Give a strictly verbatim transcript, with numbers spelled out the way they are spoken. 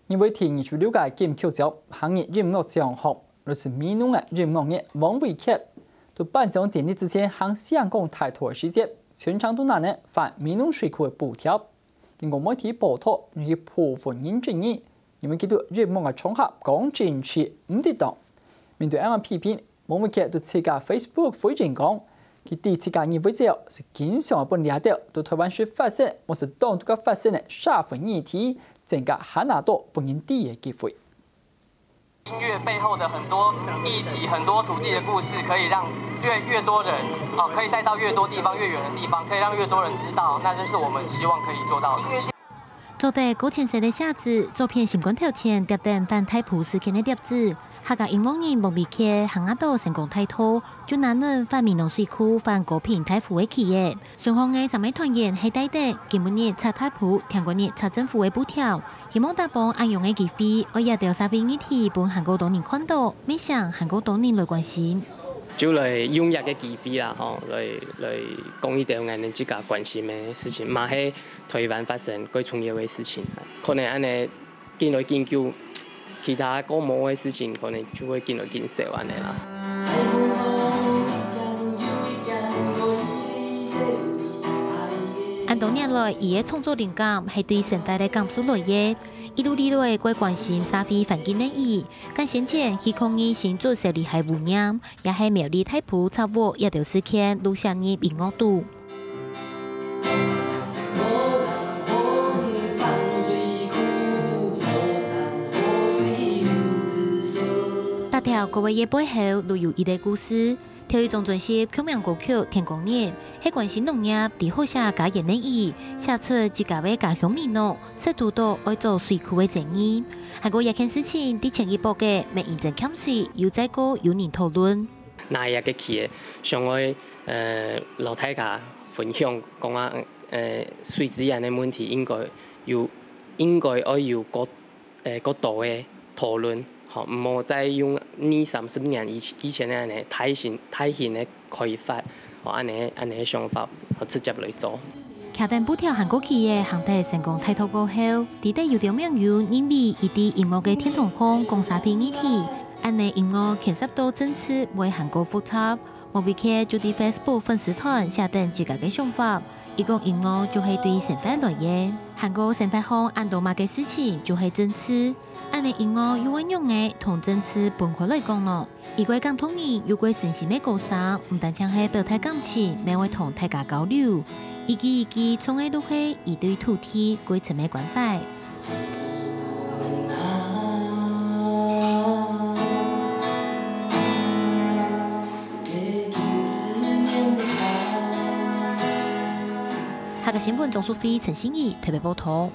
二月底二十六个金曲獎，客語音樂獎項，來自美濃个音樂人王維傑，在頒獎典禮之前行香港大道个時節，全程都拿等反美濃水庫个布條。經過媒體報導，有一部分人質疑，因為佢在音樂个場合講政治毋得當。面對恁樣批評， 王維傑在自家Facebook回應講，佢知自家二月節係經常分這兜在台灣時發生，無係當在該發生个社會議題，增加還拿到分人知个機會。音樂背後的很多議題、很多土地的故事，可以讓越越多人哦，可以帶到越多地方、越遠的地方，可以讓越多人知道。那這是我們希望可以做到的事情。 做得高清色个寫字，做片心肝頭前貼等反大埔事件个貼紙。客家音樂人王維傑還拿到成功大道，就拿等反美濃水庫、反高屏大湖个旗仔。順風个三个團員係帶等今晡日拆大埔、天光日拆政府个布條，希望打幫恁樣个機會，愛這兜社會議題分還過多人看到，乜想還過多人來關心。就來用這个機會啦，吼，來來講一兜𠊎等自家關心个事情，嘛係 台灣發生蓋重要个事情。可能恁樣緊來緊久，其他較無个事情可能就會緊來緊少恁樣啦。恁多年來，佢个創作靈感係對生活个感受來个，一路以來蓋關心社會環境个佢，敢先前去抗議新竹石梨海污染， 也係苗栗大埔拆屋這兜事件都寫入音樂肚。逐條歌仔个背後都有一個故事。頭一張專輯同名歌曲《天光日》，係關心農業、知好惜家園个佢，寫出自家个家鄉美濃，識堵著愛做水庫个爭議。還過這件事情，在前一駁仔，乜因爭欠水，又再過有人討論。 拿這个旗仔，想愛呃摎大家分享，講啊呃水資源个問題應該有應該愛有較呃較多个討論，吼，毋好再用二三十年以以前个恁樣大型大型个開發，吼，恁樣恁樣个想法，吼，直接來做。 擎等布條還過旗仔行得成功大道過後，知得有兜網友認為佢在音樂个殿堂項講社會議題，恁樣音樂牽涉到政治會還過複雜。莫比克就在Facebook粉絲團寫等自家个想法，佢講音樂就係對生活來个，還過生活項恁多麼个事情就係政治，恁樣音樂又會仰仔同政治分開來講呢？ 佢个感動人又个誠心个歌聲，毋單淨係表達感情，乜會同大家交流。一句一句，唱个都係佢對土地、歸程个關懷。客家新聞鍾淑菲、陳信怡特別報導。